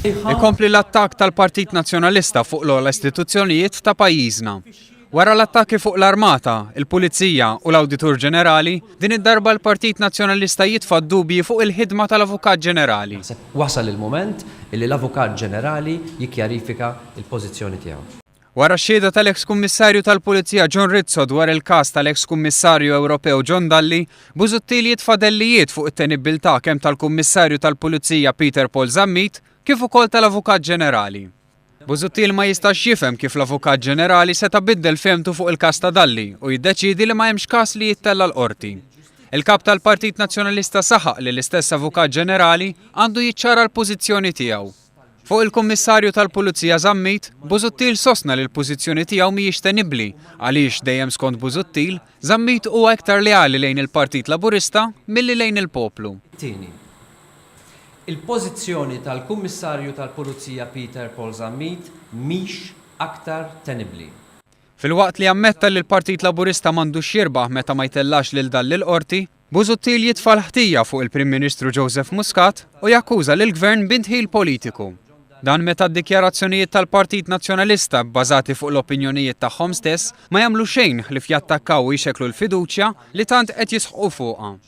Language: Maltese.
Ikompli l-attakk tal-Partit Nazzjonalista fuq l-ogħla istituzzjonijiet ta' pajjiżna. Wara l-attakki fuq l-Armata, il-Pulizija u l-Awditur Ġenerali, din id-darba l-Partit Nazzjonalista jitfa' dubji fuq il-ħidma tal-Avukat Ġenerali. Naħseb wasal il-mument illi l-Avukat Ġenerali jikkjarifika l-pożizzjoni tiegħu. Wara x-xhieda tal-eks Kummissarju tal-Pulizija John Rizzo dwar il-każ tal-eks Kummissarju Ewropew John Dalli, Busuttil jitfa' dellijiet fuq it-tenibbiltà kemm tal-Kummissarju tal-Pulizija Peter Paul Zammit kif ukoll tal-Avukat Ġenerali. Busuttil ma jistax jifhem kif l-Avukat Ġenerali seta' biddel fehmtu fuq il-każ ta' Dalli u jiddeċiedi li ma hemmx każ li jittella' l-Qorti. Il-Kap tal-Partit Nazzjonalista saħaq li l-istess Avukat Ġenerali għandu jiċċara l-pożizzjoni tiegħu. Fuq il-Kummissarju tal-Pulizija Zammit, Busuttil sostna li l-pożizzjoni tiegħu mhijiex tenibbli għaliex, dejjem skont Busuttil, Zammit huwa iktar leali lejn il-Partit Laburista milli lejn il-poplu. It-tieni, il-pożizzjoni tal-Kummissarju tal-Pulizija Peter Paul Zammit mhix aktar tenibbli. Filwaqt li ammetta li l-Partit Laburista m'għandux x'jirbaħ meta ma jtellax lil Dalli l-Qorti, Busuttil jitfa' l-ħtija fuq il-Prim Ministru Joseph Muscat u jakkuża lill-Gvern b'indħil politiku. Dan meta d-dikjarazzjonijiet tal-Partit Nazzjonalista bbażati fuq l-opinjonijiet tagħhom stess ma jagħmlu xejn ħlief jattakkaw u jxekklu l-fiduċja li tant qed jisħqu fuqha.